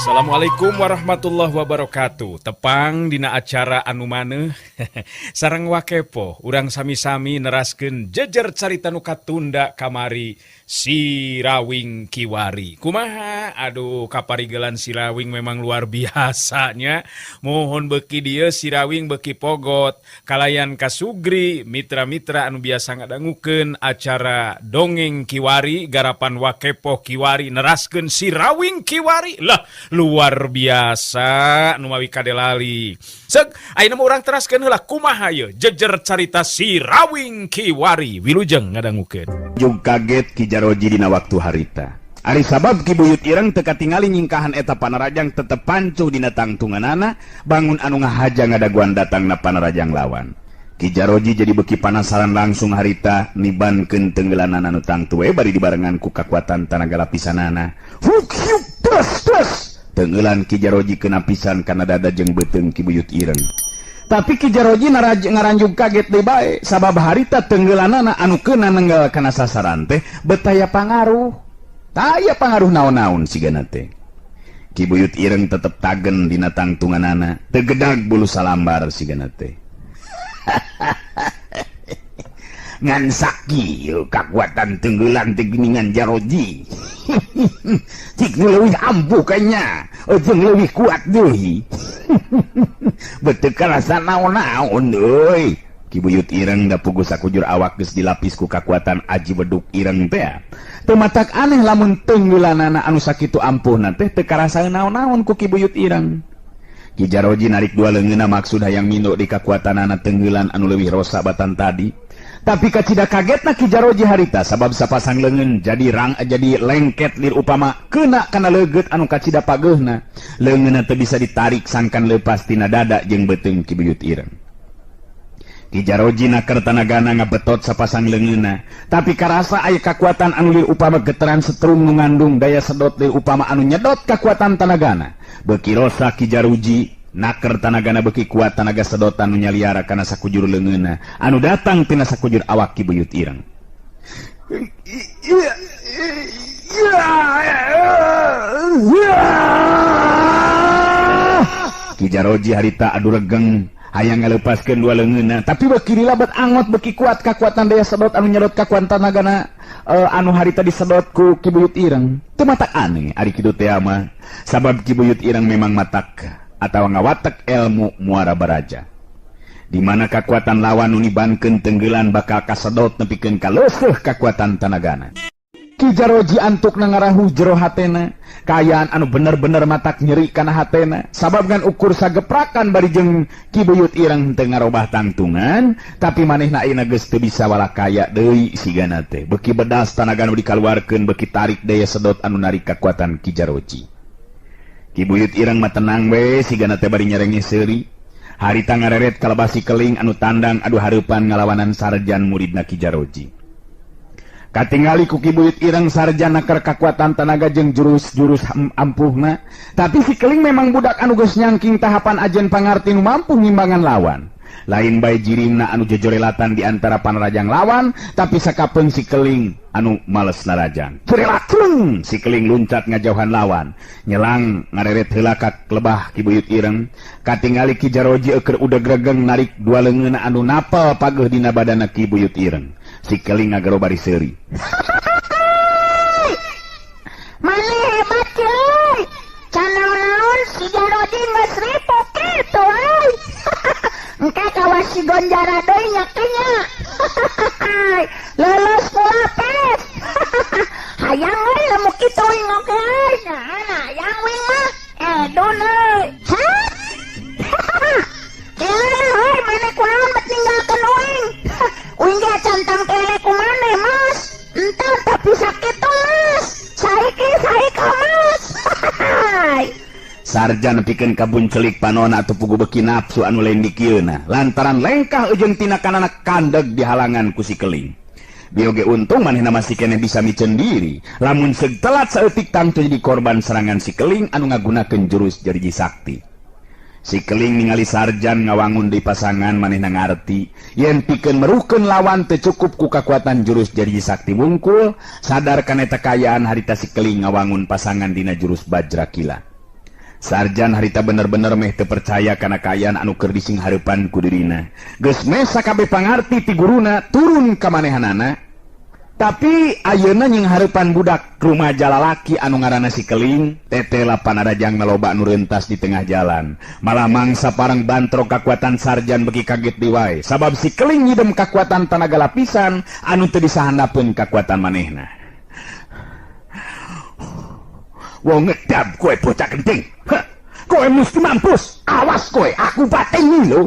Assalamualaikum warahmatullahi wabarakatuh. Tepang dina acara anu maneuh sareng Wakepoh, urang sami-sami neraskeun jejer carita nu katunda kamari, Sirawing Kiwari. Kumaha? Aduh, kaparigelan Sirawing memang luar biasanya. Mohon beki dieu Sirawing beki pogot kalayan kasugri mitra-mitra anu biasa ngadangukeun acara Dongeng Kiwari garapan Wakepoh Kiwari, neraskeun Sirawing Kiwari lah, luar biasa nu mawi kadelali. Seg, ayeuna mah urang teraskeun heula kumaha ye jejer carita Sirawing Kiwari. Wilujeng ngadangukeun. Jug kaget Ki Jaroji dina waktu harita. Ari sabab Ki Buyut Ireng teu katingali nyingkahan eta panarajang tetep pancuh dina tangtunganana, bangun anu ngahaja ngadaguan datangna panarajang lawan. Ki Jaroji jadi beki panasaran, langsung harita nibankeun tenggelanana nu tangtu we bari dibarengan ku kakuatan tanaga lapisanana. Huk hiuk terus terus tenggelan Ki Jaroji kena pisan kana dada jeung beuteung Ki Buyut Ireng. Tapi Ki Jaroji ngaranjug kaget deui bae, sabab harita tenggelanana anu keuna nenggal kana sasaran teh betaya pangaruh. Taya pangaruh naon-naon sigana teh. Ki Buyut Ireng tetep tagen dina tangtunganana, teu gedag bulu salambar sigana teh. Ngan sakieu kakuatan tenggelan teh geuningan Jaroji. Cik nu leuwih ampuh kanya, jeung leuwih kuat deui. Beteu karasa naon-naon euy. Ki Buyut Ireng da puguh sakujur awak geus dilapis ku kakuatan aji beduk ireng teh. Teu matak aneh lamun tenggelanana anu sakitu ampuhna teh teu karasa naon-naon ku Ki Buyut Ireng. Ki Jaroji narik dua leungeunna maksud hayang mindo di kakuatanana tenggelan anu leuwih rosa batan tadi. Tapi kacida kagetna Ki Jaroji harita, sabab sapasang leungeun jadi rang jadi lengket lir upama kena kana leugeut anu kacida pageuhna. Leungeunna teu bisa ditarik sangkan leupas tina dada jeung beuteung Ki Buyut Ireng. Ki Jaroji naker tanagana ngabetot sapasang leungeunna, tapi karasa aya kakuatan anu lir upama geteran setrum nu ngandung daya sedot lir upama anu nyedot kakuatan tanagana. Beuki rosa Ki Jaroji naker tanagana, beuki kuat tanaga sedotan nu nyaliara kana sakujur leungeunna anu datang tina sakujur awak Ki Buyut Ireng. Ki Jaroji harita adu regeng hayang ngalepaskeun dua leungeunna, tapi beuki dilabat angot beuki kuat kakuatan daya sedot anu nyedot kakuatan tanagana anu harita disedot ku Ki Buyut Ireng. Teu matak aneh ari kitu teh mah, sabab Ki Buyut Ireng memang matak atawa ngawatek ilmu muara baraja, di mana kakuatan lawan nu nibankeun tenggelan bakal kasedot nepikeun ka leuseuh kakuatan tanagana. Ki Jaroji antukna ngarahu jero hatena, kaayaan anu bener-bener matak nyeri kana hatena, sabab ngan ukur sageprakan bari jeung Ki Buyut Ireng teu ngarobah tangtungan, tapi manehna ayeuna geus teu bisa walakaya deui sigana teh. Beuki bedas tanaga nu dikaluarkeun, beuki tarik daya sedot anu narik kakuatan Ki Jaroji. Ki Buyut Ireng mah tenang we sigana teh bari nyerenge seuri. Harita ngareret kalebasi keling anu tandang adu hareupan ngalawanan sarjan muridna Ki Jaroji. Katingali ku Ki Buyut Ireng sarjan naker kakuatan tanaga jeung jurus-jurus ampuhna, tapi si keling memang budak anu geus nyangking tahapan ajen pangarti nu mampu ngimbangan lawan. Lain bae jirimna anu jejorelatan di antara panarajang lawan, tapi sakapeung si keling anu males narajang. Cerelakeung si keling luncat ngajauhan lawan, nyelang ngareret heula ka lebah Ki Buyut Ireng. Katingali Ki Jaroji eueur udeg regeng narik dua leungeunna anu napel pageuh dina badana Ki Buyut Ireng. Si keling ngagero bari seuri. Maneh hebat euy. Can naon-naon si Jaroji geus ripuh kitu euy. Engke kawas si Gonjara deui nya kenya. Leuleus ku lapes. Hayang euy lemu kitu wing oge euy. Nah, hayang wing mah edun euy. Kira euy maneh kunaon bet ninggalkeun uing. Uing ge acan tangkele ku maneh, Mas. Entar tapi sakitu, Mas. Saiki saiki Mas. Sarjan pikeun kabun celik panona atuh pugu beuki nafsu anu lain dikieuna lantaran lengkah ujung tina kanana kandeg dihalangan ku si keling. Bioge untung manehna masih keneh bisa miceun diri, lamun seug telat saeutik tangtu jadi korban serangan si keling anu ngagunakeun jurus jariji sakti. Si keling ningali sarjan ngawangun di pasangan, manehna ngarti yen pikeun meruhkeun lawan teu cukup ku kakuatan jurus jariji sakti wungkul. Sadar kana eta kaayaan harita si keling ngawangun pasangan dina jurus Bajrakila. Sarjan harita bener-bener meh teu percaya kana kaayaan anu keur dising hareupan ku dirina. Geus meh sakabeh pangarti ti guruna turun ka manehanana. Tapi ayeuna nying hareupan budak rumaja lalaki anu ngaranna si Keling, tetela panarajang loba anu rentas di tengah jalan. Malah mangsa parang bantrok kakuatan Sarjan beki kaget deui wae. Sabab si Keling nyidem kakuatan tanaga lapisan anu teu disahandapeun kakuatan manehna. Wong ngedap kowe bocah genting. Kowe mesti mampus. Awas kowe, aku pateni lho.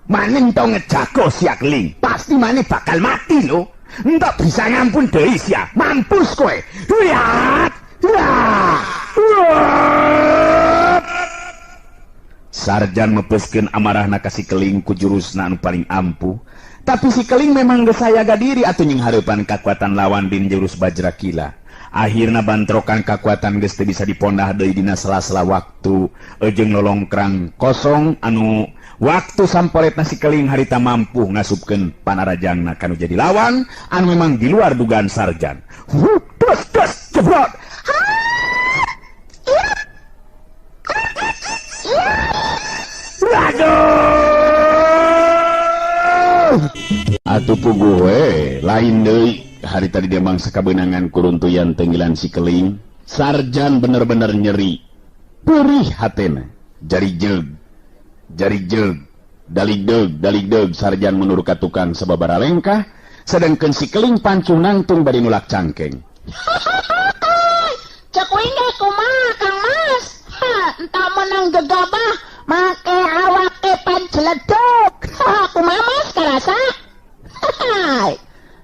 Maneh ento ngejago si Keling, pasti maneh bakal mati lho. Entok bisa ngampun deui sia. Mampus kowe. Lihat. Sarjan mepeskeun amarahna ka si Keling ku jurusna anu paling ampuh. Tapi si Keling memang geus sayaga diri atuh nying hareupan kakuatan lawan din jurus Bajrakila. Akhirna bantrokan kakuatan geus teu bisa dipondah deui dina sela-sela waktu jeung lolongkrang kosong anu waktu samporetna si Keling harita mampu ngasupkeun panarajangna kanu jadi lawan anu memang di luar dugaan Sarjan. Terus terus jebrot. Aduh. Atuh puguh we lain deui. Hari tadi dia mangsa kabeunangan kuruntuyan tenggilan si Keling. Sarjan bener-bener nyeri, perih hatena. Jari jeug, jari jeug, daligdeug, daligdeug. Sarjan menurut ka tukang sababara lengkah, sedangkan si Keling pancuh nangtung bari nulak cangkeng. Cek uing ge kumaha Kang Mas? Ha, entah menang gegabah make awake panceledug. Ha, kumaha Mas karasa? Hai.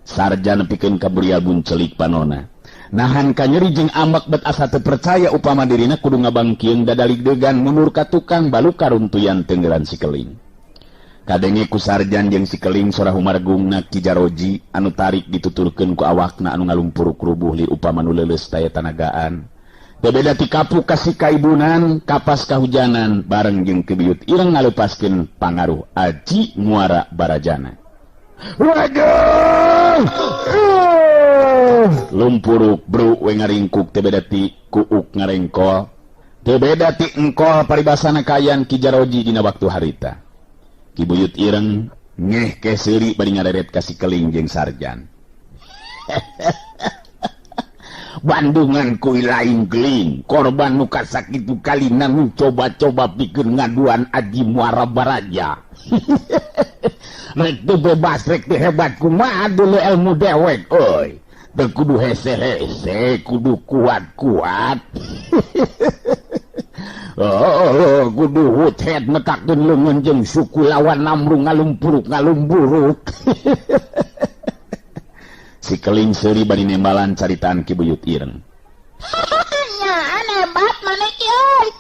Sarjan pikeun kaburial buncelik panona. Nahan ka nyeri jeung ambek bet asa teu percaya upama dirina kudu ngabangkieung dadaligdegan mundur ka tukang baluka runtuyan tenggelan si Keling. Kadenge ku Sarjan jeung si Keling sora humargungna Ki Jaroji anu tarik dituturkeun ku awakna anu ngalumpuruk rubuh lir upama nu leuleus taya tanagaan. Teu beda ti kapuk ka si kaibunan, kapas kahujanan bareng jeung Ki Buyut Ireng ngaleupaskeun pangaruh Aji Muara Barajana. Waduh! Lumpuruk bru we ngaringkuk teu beda ti kuuk ngarengkol. Teu beda ti engkol paribasana kayan Ki Jaroji dina waktu harita. Ki Buyut Ireng ngeh ke seuri bari ngareret ka si Keling jeung Sarjan. Bandungan kuy lain keling, korban nu kasakitu kalina nu coba-coba pikeun ngaduan Aji Muara Baraja. Rek teu bebas, rek teu hebat kumaha dulu ilmu dewek euy. Teu kudu hese-hese, kudu kuat-kuat. Oh, kudu huthet metakeun leungeun jeung suku lawan namrung ngalumpuruk ngalumburuk. Si Keling seuri bari nembalan caritaan Ki Buyut Ireng. Nya hebat maneh ki euy.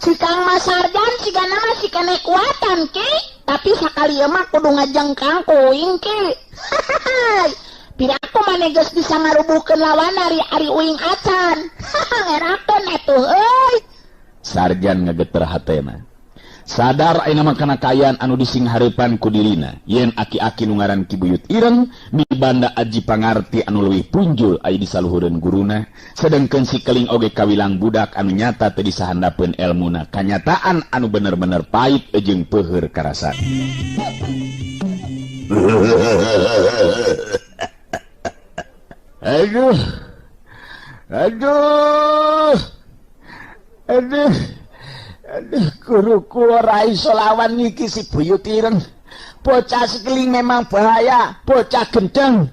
Si Kang Mas Sarjan sigana mah si kene kuatan ki, tapi sakali ieu mah kudu ngajengkang kuing ki. Piraku maneh geus bisa ngarubuhkeun lawan ari ari uing acan. Ngerakeun atuh euy. Sarjan ngageter hatena. Sadar ayeuna mah kana kaayaan anu dising hareupan ku dirina yen aki-aki nu ngaran Ki Buyut Ireng mibanda aji pangarti anu leuwih punjul aya di saluhureun guruna, sedengkeun si Keling oge kawilang budak anu nyata teu disahandapeun elmuna, kanyataan anu bener-bener pait jeung peuheur karasana. Aduh. Aduh. Aduh. Aduh, guruku ora iso lawan iki si Buyut Ireng. Bocah si Keling memang bahaya, bocah gendeng.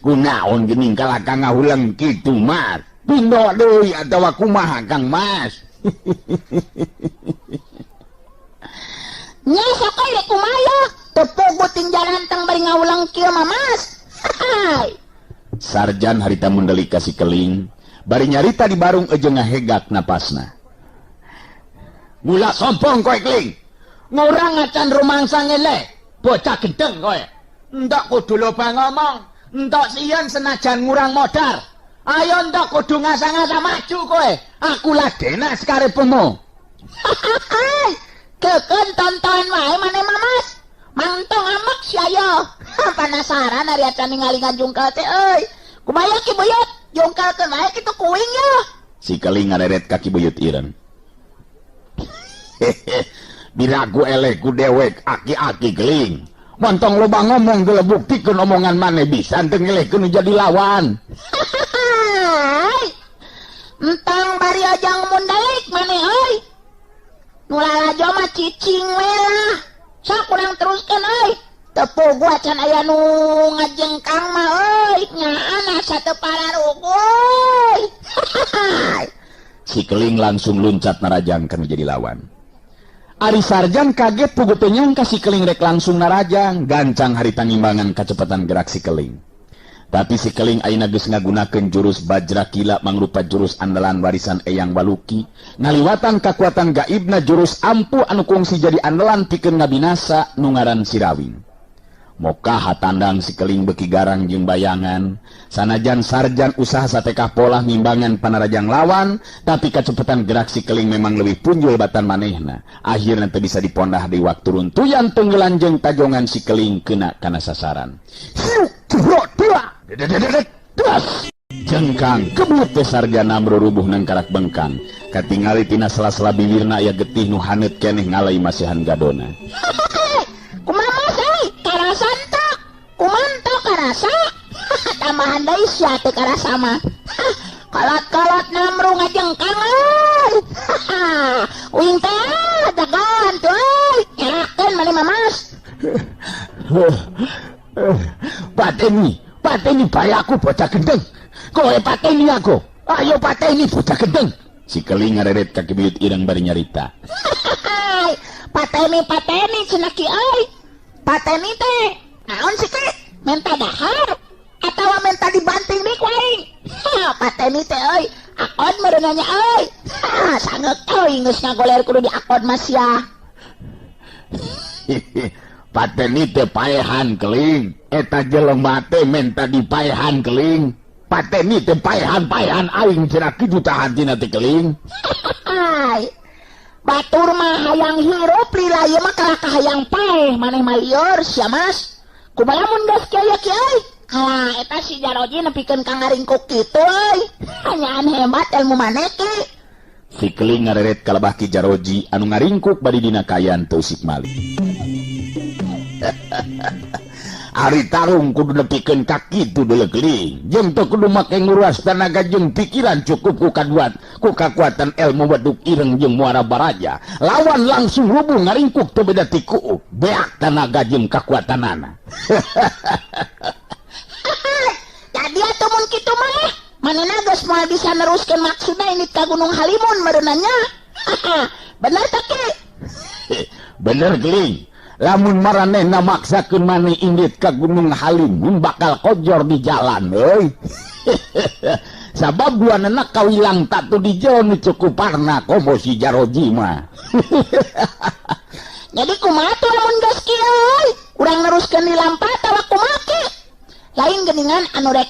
Kunaon geuning kalah kang ngahuleng kitu, Mas? Pindho deui atawa kumaha, Kang Mas? Nya sok we kumaha? Teu puguh tingjalan tang bari ngahuleng kieu mah, Mas. Sarjan harita mundelik ka si Keling. Bari nyarita di barung ejeung ngahegak napasna. Mula sombong kowe Keling. Ngurang acan rumangsa ngele, bocah gendeng kowe. Entok kudu loba ngomong, entok sieun senajan ngurang modar. Ayo entok kudu ngasah-ngasah maju kowe. Aku ladena sakarepmu. Kekeun tonton wae maneh mah, Mas. Mangtong amek sia yo. Penasaran ari acan ningali ngajungkal teh euy. Kumaha Ki Buyut? Jongkalkeun wae kitu kuing yo. Si Keling ngareret ka Ki Buyut Ireng. Biraku eleh ku dewek aki-aki Keling. Montong loba ngomong geuleuh buktikeun omongan maneh bisa teu ngelehkeun jadi lawan. Entang bari ajang mundalik maneh euy. Nu lalajo mah cicing we lah. Sok urang teruskeun euy. Teu puguh acan aya nu ngajengkang mah euy. Nyaan asa teu pararuguh. Si Keling langsung luncat narajang kana jadi lawan. Ari Sarjan kaget puguh teu nyangka si Keling rek langsung narajang, gancang harita ngimbangan kacepatan gerak si Keling. Tapi si Keling ayeuna geus ngagunakeun jurus Bajra Kila mangrupa jurus andalan warisan Eyang Waluki, ngaliwatan kakuatan gaibna jurus ampuh anu kungsi jadi andalan pikeun ngabinasa nu ngaran Sirawing. Mokaha tandang si Keling beki garang jeung bayangan, sanajan Sarjan usaha satekah polah ngimbangan panarajang lawan, tapi kacepetan gerak si Keling memang lebih punjul batan manehna. Akhirna teu bisa dipondah di waktu runtuyan tenggelan jeung tajongan si Keling kena kana sasaran. Hiuk jebrot dua das jengkang kebut teh Sarjan amro rubuh nangkarak bengkang. Katingali tina sela-sela bibirna aya getih nu haneut keneh ngalai masihan gadona. Kumaha euy karasa teu? Kumanto karasa? Tambahan deui sia teu karasa mah. Kolot-kolot namru ngajengkang euy. Uing teh dagoan tuh euy. Nyerakeun maneh mah Mas. Pateni, pateni bae aku bocah gendeng. Kowe pateni aku. Ayo pateni bocah gendeng. Si Keling ngareret ka Ki Buyut Ireng bari nyarita. Pateni pateni cenah ki euy. Pateni teh naon sih ki? Menta dahar atawa menta dibanting deui ku aing. Pateni teh euy, akon meureun nya euy. Sangeuk euy geus ngagoler kudu diakon mah sia. Pateni teh paehan Keling. Eta jelema teh menta dipaehan Keling. Pateni teh paehan-paehan aing cenah kitu tah hantina teh Keling. Batur mah hayang hirup lila ieu mah kalah ka hayang paeh maneh mah lieur sia Mas. Kumaha mun geus kieu kieu euy? Kalah eta si Jaroji nepikeun ka ngaringkuk kitu euy. Hanyaan hebat ilmu maneh ki. Si Keling ngareret kalebah Ki Jaroji anu ngaringkuk bari dina kayan teu usik mali. Ari tarung kudu nepikeun ka kitu deuleu Keling. Jeung teu kudu make nguruas tanaga jeung pikiran cukup ku kaduat ku kakuatan ilmu weduk ireng jeung muara baraja. Lawan langsung rubuh ngaringkuk teu beda ti kuuk. Beak tanaga jeung kakuatanana. Jadi atuh mun kitu mah manehna geus moal bisa neruskeun maksudna indit ka Gunung Halimun meureunna nya. Bener teh Ki? Bener Keling. Lamun maranehna maksakeun maneh indit ka Gunung Halimun bakal kojor di jalan euy. Sabab duanana kawilang tatu di jero nu cukup parna komo si Jaroji mah. Jadi kumaha tuh lamun geus kieu euy? Urang neruskeun di lampa atawa kumaha ki? Lain geuningan anu rek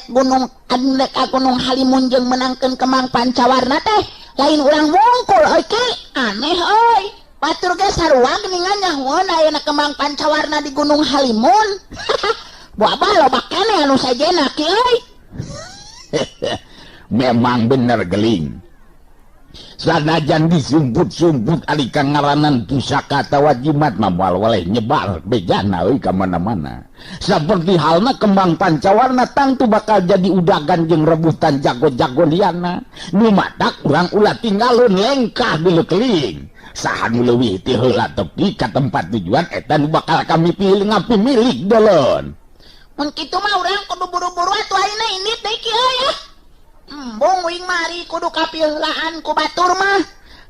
gunung anu rek ka Gunung Halimun jeung meunangkeun Kemang Pancawarna teh lain urang wungkul euy ki. Aneh euy. Batur ge sarua geuningan nyahoeun ayeuna Kembang Pancawarna di Gunung Halimun. Buah loba keneh anu sajena ki euy. Memang bener Geling. Sanajan disumput-sumput ari ka ngaranan pusaka atawa jimat mah moal weleh nyebar bejana euy ka mana-mana. Saperti halna Kembang Pancawarna tangtu bakal jadi udagan jeung rebutan jago-jago liana. Nu matak urang ulah tinggalun lengkah deuleu Keling. Saha nu leuwih ti heula tepi ka tempat tujuan eta nu bakal kami pilih ngapi milik delon. Mun kitu mah urang kudu buru-buru atuh ayeuna indit deui ki euy ah. Embung uing mari kudu kapileulaan ku batur mah.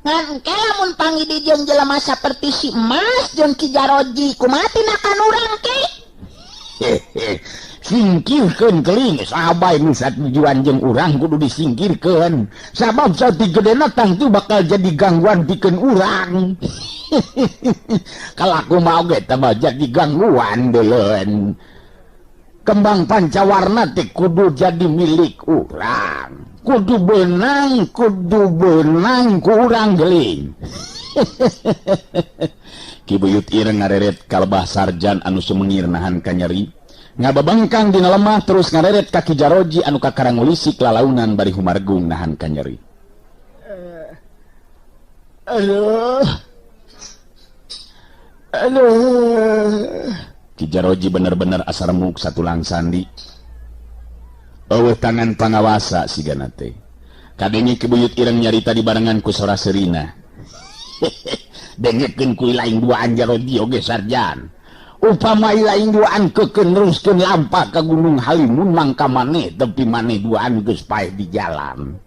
Ngan engke lamun panggih di jeung jelema saperti si Emas jeung Ki Jaroji kumaha tindakan urang ki? Singkirkeun Keling, saha bae nu satujuan jeung urang kudu disingkirkeun. Sabab sati gedena tangtu bakal jadi gangguan pikeun urang. Kalaku mah oge teh jadi gangguan deuleun. Kembang Pancawarna teh kudu jadi milik urang. Kudu benang ku urang Geling. Ki Buyut Ireng ngareret kalebah Sarjan anu sumengir nahan kanyeri. Ngababengkang dina lemah terus ngareret ka Ki Jaroji anu kakara ngulisik lalaunan bari humargung nahan kanyeri. Aduh. Aduh. Ki Jaroji bener-bener asa remuk satulang sandi. Eueuh tangan pangawasa sigana teh. Kadenge Ki Buyut Ireng nyarita dibarengan ku sora seurina. Dengekeun ku lain duaan Jaroji oge sarjan. Upama lain duaan kekeun neruskeun lampah ka Gunung Halimun mangka maneh tepi maneh duaan geus paeh di jalan.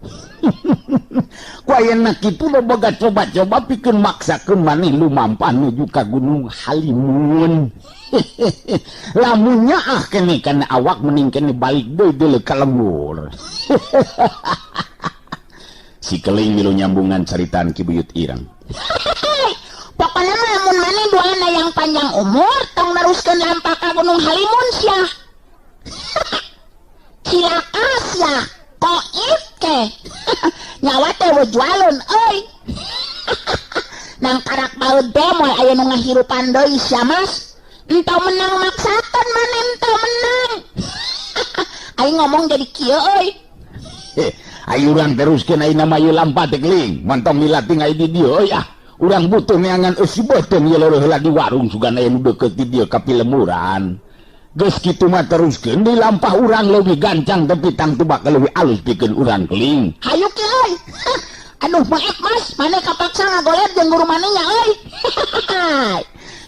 Ku ayeuna kitu boga coba-coba pikeun maksakeun maneh lumampah nuju ka Gunung Halimun. Lamun nyaah keneh kana awak mending keneh balik deui deuleu ka lembur. Si Keling milu nyambungan caritaan Ki Buyut Ireng. Pokoknya mah mun maneh duana yang panjang umur tong neruskeun lampah ka Gunung Halimun sia. Cilaka sia, koit ke. Nyawa teh jualun euy. Nang karak baeud teh moal aya nu ngahirupan deui sia Mas. Entong menang maksakeun maneh entong menang. Aing ngomong jadi kieu euy. Ayo urang teruskeun ayeuna mah ieu lampah teh Keling. Montong dilatih aya di dieu euy ah. Urang butuh neangan eusi beuteung ieu leureun heula di warung sugan aya nu deukeut di dieu ka pilemuran. Geus kitu mah teruskeun di lampah urang leuwih gancang tepi tangtu bakal leuwih alus pikeun urang Keling. Hayu ki euy. Aduh maaf Mas, maneh kapaksa ngagoler jeung guru maneh nya euy.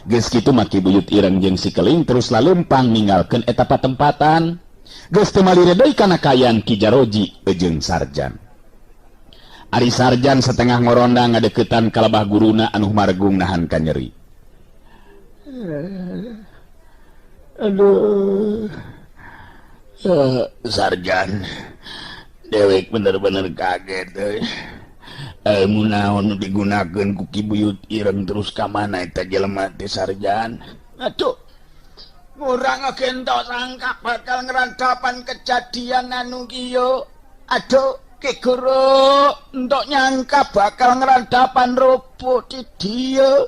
Geus kitu mah Ki Buyut Ireng jeung si Keling terus lalempang ninggalkeun eta patempatan. Geus teu malire deui kana kayan Ki Jaroji jeung Sarjan. Ari Sarjan setengah ngorondang ngadeukeutan ka lebah guruna anu humargung nahan kanyeri. Aduh. Sarjan dewek bener-bener kaget euy. Ilmu naon nu digunakeun ku Ki Buyut Ireng terus ka mana eta jelema teh Sarjan? Aduh. Ngurang oge entok sangka bakal ngerandapan kejadian anu kieu. Aduh, Ki Guru entok nyangka bakal ngerandapan rubuh di dieu.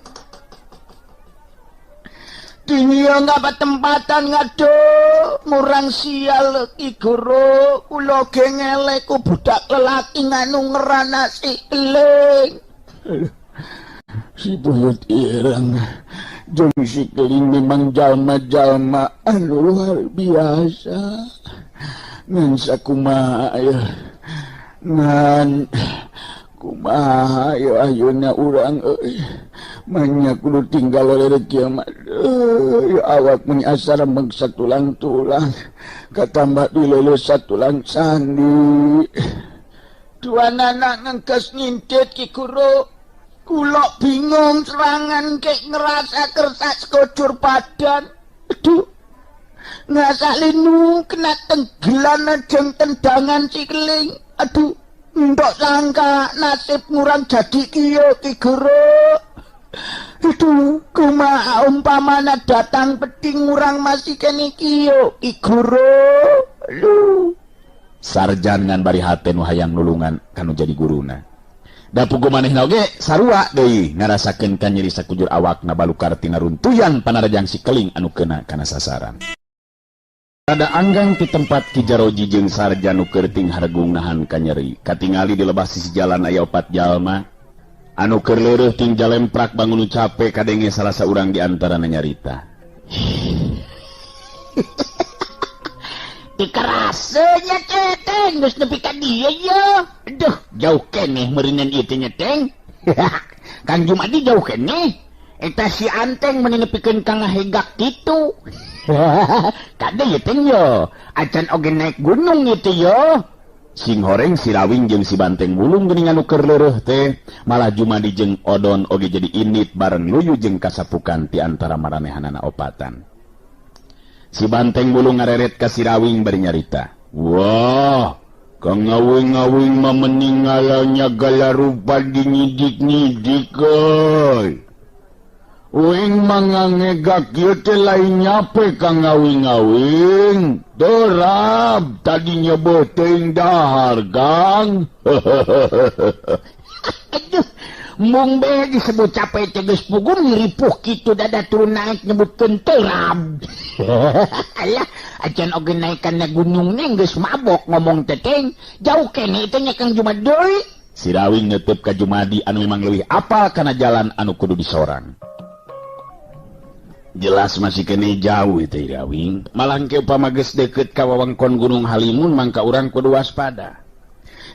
Dieu nggak tempatan ngaduh, ngurang sial Ki Guru, kula ge ngelek ku budak lelaki nganu ngerana si Keling. Si Buyut Ireng jeung si Keling memang jalma-jalma anu luar biasa. Ngan sakumaha ya. Ngan kumaha ya ayeuna urang euy. Manya kudu tinggal leureut kieu mah. Euy awak mun asa remeg satulang-tulang. Katambah dileuleus satulang sandi. Duanana ngengkes ngintip Ki Guru. Kula bingung serangan kek ngerasa kertas kocur badan. Aduh. Ngerasa linu kena tenggelan jeung tendangan si Keling. Aduh, ndok sangka nasib ngurang jadi kieu Ki Guru. Aduh, kumaha umpamana datang peting ngurang masih kene kieu Ki Guru. Aduh. Sarjan ngan bari hate nu hayang nulungan kanu jadi guruna. Da pugu manehna oge sarua deui ngarasakeun kanyeri sakujur awakna balukar tina runtuyan panarajang si Keling anu kena kana sasaran. Rada anggang ti tempat Ki Jaroji jeung Sarjan nu keur ting hargung nahan kanyeri. Katingali di lebah sisi jalan aya opat jalma anu keur leureuh ting jalemprak bangun nu cape kadenge salah saurang di antarana nyarita. Dikerasenya teteng geus nepi ka dieu ye. Aduh, jauh keneh meureunan ieu teh nya teng. Kang Jumadi jauh keneh. Eta si Anteng meuni nepikeun ka ngahegak kitu. Kade ye teng yo. Acan oge naik gunung ieu teh yo. Sing horeng si Rawing jeung si Banteng Wulung geuningan nu keur leureuh teh, malah Jumadi jeung Odon oge jadi init bareng luyu jeung kasapukan ti antara maranehanana opatan. Si Banteng Wulung ngareret ka si Rawing bari nyarita. Wah, kang ngawing-ngawing mah meningalanya gala rupa dinyidik-nyidik euy. Uing mangangegak ieu teh lain nyape kang ngawing-ngawing. Terap tadinya beuteung dahar, Kang. Aduh, mung be disebut capek teh geus puguh ngiripuh kitu dada turun naik nyebutkeun terap. Alah, Acan oge naik kana gunung nih geus mabok ngomong teteng. Jauh kene itu nya Kang Jumadi. Sirawing netep ka Jumadi anu memang leuwih apal kana jalan anu kudu disorang. Jelas masih kene jauh itu Irawing. Malah ke upama geus deukeut ka wewengkon Gunung Halimun mangka urang kudu waspada.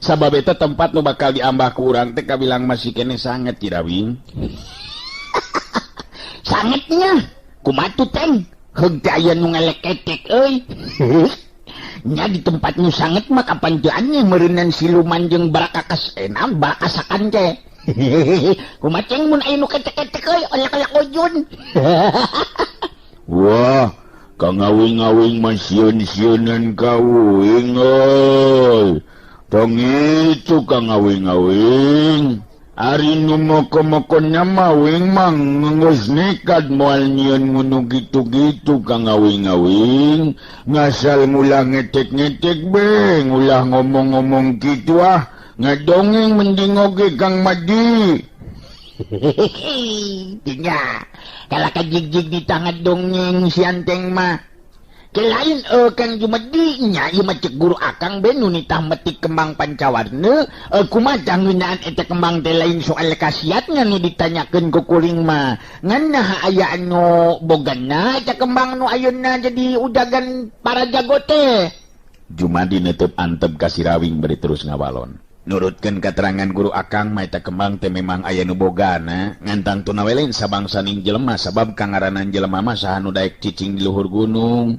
Sabab eta tempat nu bakal diambah ku urang teh kabilang masih kene sanget Irawing. Sangetnya kumaha teng? Heug teh aya nu ngaleketek euy. Nya di tempat nu sanget mah kapan teu meureunnan siluman jeung barakakas enam barakasakan teh. Kumaha ceng mun aya nu ketek-ketek euy olak-olak ujun. Wah, Kang Awing-awing mah sieun-sieunan ka uing euy. Tong itu Kang Awing-awing. Ari nu moko-mokonya mah wing mah geus nekat moal nyieun ngunu gitu-gitu Kang Awing-awing. Ngasal ngulah ngetek-ngetek be, ngulah ngomong-ngomong kitu ah. Ngadongeng mending oge Kang Madi. Dinya, kalau kajig-jig di tangan dongeng si anteng mah. Kelain Kang Jumadi nya ieu mah cek guru akang be nu nitah metik kembang pancawarna, kumaha ngeunaan eta kembang teh lain soal khasiatnya nu ditanyakeun ku kuring mah. Ngan naha aya anu bogana eta kembang nu ayeuna jadi udagan para jago teh. Jumadi netep antep ka Sirawing bari terus ngawalon. Nurutkeun katerangan guru akang mah eta kembang teh memang aya nu bogana, ngan tangtuna we lain sabangsaning jelema sabab kangaranan jelema mah saha nu daek cicing di luhur gunung.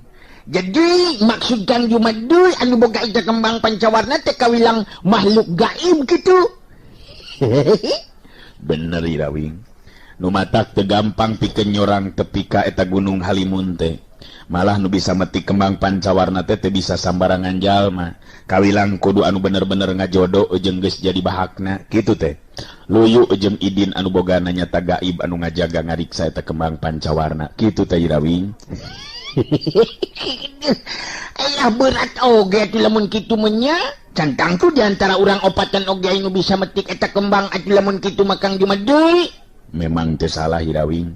Jadi maksud Kang Jumadi anu boga eta kembang pancawarna teh kawilang makhluk gaib kitu. Bener Irawing. Nu matak teu gampang pikeun nyorang tepi ka eta Gunung Halimun teh. Malah nu bisa metik kembang pancawarna teh teu bisa sambarangan jalma. Kawilang kudu anu bener-bener ngajodo jeung geus jadi bahakna kitu teh. Luyu jeung idin anu bogana nyata gaib anu ngajaga ngariksa eta kembang pancawarna kitu teh Irawing. Ayah berat oge atuh lamun kitu menya. Can tangtu di antara urang opatan oge anu bisa metik eta kembang atuh lamun kitu mah Kang Jumadi. Memang teu salah Irawing.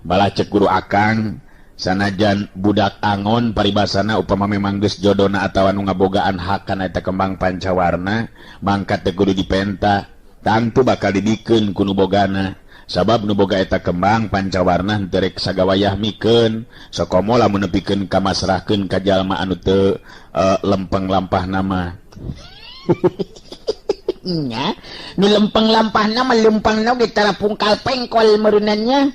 Malah cek guru akang sanajan budak angon paribasana upama memang geus jodona atawa nu ngabogaan hak kana eta kembang pancawarna mangkat teu kudu dipenta, tangtu bakal dibikeun ku nu bogana. Sabab nu boga eta kembang pancawarna henteu rek sagawayah mikeun, sakomo lamun nepikeun ka masrahkeun ka jalma anu teu lempeng lampahna mah. Nya, nu lempeng lampahna mah lempengna ge tara pungkal pengkol meureunannya.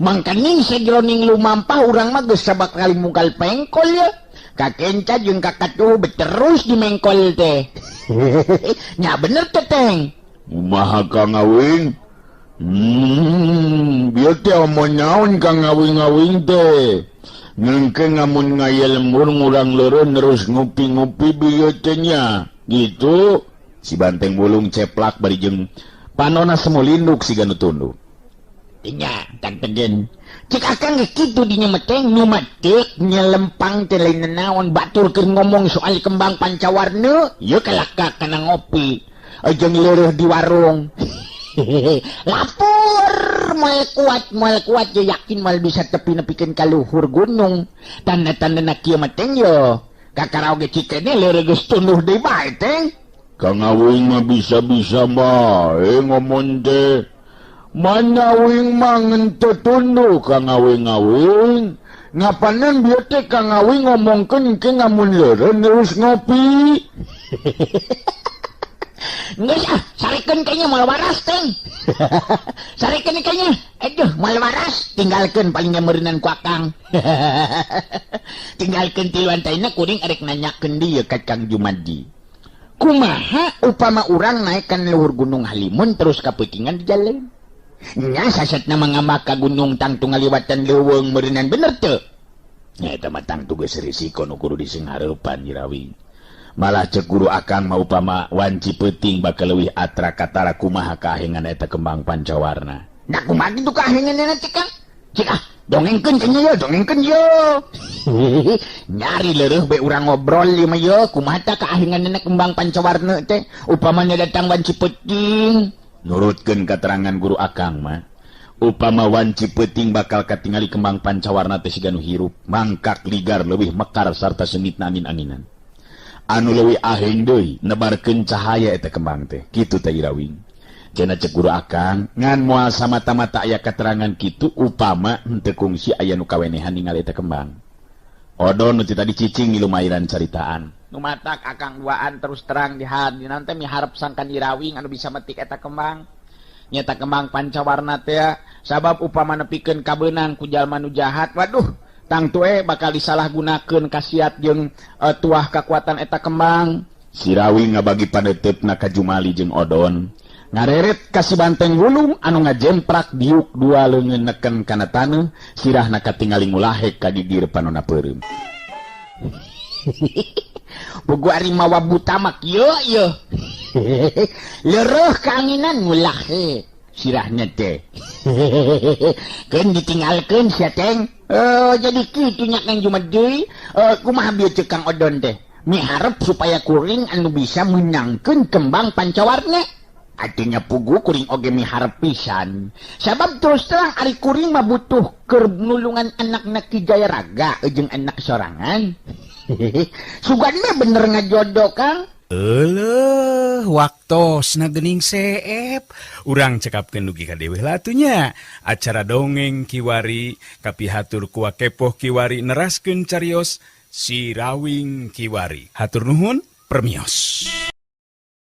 Mangkaning sajeroning lumampah urang mah geus sabak kali mungkal pengkol ya. Kakenca jeung kakatuh beterus dimengkol teh. Nya bener teh teng. Kumaha Kang Awing? Bieu teh omong naon Kang Awing-awing teh. Ngengke ngamun ngaya lembur ngurang leureun terus ngupi-ngupi bieu teh nya. Gitu. Si banteng bulung ceplak bari jeung panona semulinduk siga nu tunduh. Nya tangtegen. Cek akang geus kitu dinya mah teh nu matek nyelempang teh lain naon batur keur ngomong soal kembang pancawarna, ieu kalaka kana ngopi. Jeung leureih di warung. Lapor moal kuat ya yakin moal bisa tepi nepikeun ka luhur gunung. Tanda-tanda na kieu mah teh yo. Kakara oge cikene leureih geus tunduh deui bae teh. Kang Awing mah bisa-bisa bae ngomong teh. Mana wing mah ngenteu tunduh Kang Awing-awing. Ngapanan bieu teh Kang Awing ngomongkeun ke ngamun leureun terus ngopi. Geus ah, sarikeun kayaknya moal waras teng. Sarikeun kayaknya. Aduh, moal waras, tinggalkeun palingnya meureunan ku akang. Tinggalkeun tiluan taina kuring arek nanyakeun dieu ka Kang Jumadi. Kumaha upama urang naik kan luhur Gunung Halimun terus kapeutingan di jalan. Nya sasatna mangambah ka gunung tangtu ngaliwatan leuweung meureunan bener teu? Nya eta mah tangtu geus risiko nu kudu disinghareupan Irawing. Malah cek guru akang mah upama wanci peuting bakal leuwih atra katara kumaha kahengan eta kembang pancawarna. Nah kumaha kitu kahenganna cek Kang? Cek ah, dongengkeun cenah ye, dongengkeun ye. Nyari leureuh be urang ngobrol ieu mah ye, kumaha tah kahenganna kembang pancawarna teh upamanya datang wanci peuting. Nurutkeun katerangan guru akang mah. Upama wanci peuting bakal katingali kembang pancawarna teh siga nu hirup, mangkak ligar leuwih mekar sarta seungitna angin-anginan. Anu leuwih aheng deui nebarkeun cahaya eta kembang teh. Kitu teh Irawing. Cenah cek guru akang, ngan moal samata-mata aya katerangan kitu upama henteu kungsi aya nu kawenehan ningali eta kembang. Odon nu ti tadi cicing ngilumairan caritaan. Nu matak akang duaan terus terang di hadina teh miharep sangkan Irawing anu bisa metik eta kembang. Nyata kembang pancawarna teh sabab upama nepikeun kabeunang ku jalma nu jahat, waduh, tangtu bakal disalahgunakeun kasiat jeung tuah kakuatan eta kembang. Sirawing ngabagi paneuteup ka Jumali jeung Odon. Ngareret ka si banteng wulung anu ngajemprak diuk dua leungeun neken kana taneuh, sirahna katingali ngulahek ka gigir panona peureum. Pugu ari mawa buta mah kieu ieu. Leureuh kaanginan ngulahek sirahna teh. Keun ditinggalkeun sia teng. Jadi kitu nya Kang Jumadi. Kumaha bieu ceuk Kang Odon teh? Miharep supaya kuring anu bisa meunangkeun kembang pancawarna. Artinya pugu kuring oge miharep pisan. Sabab terus terang ari kuring mah butuh keur nulungan anakna Ki Jayaraga jeung anak sorangan. Sugan mah bener ngajodoh Kang. Eleuh, waktosna geuning seep. Urang cekapkeun dugi ka deui lah atuh nya. Acara dongeng kiwari kapihatur ku Wakepoh kiwari neraskeun carios Sirawing Kiwari. Hatur nuhun, permios.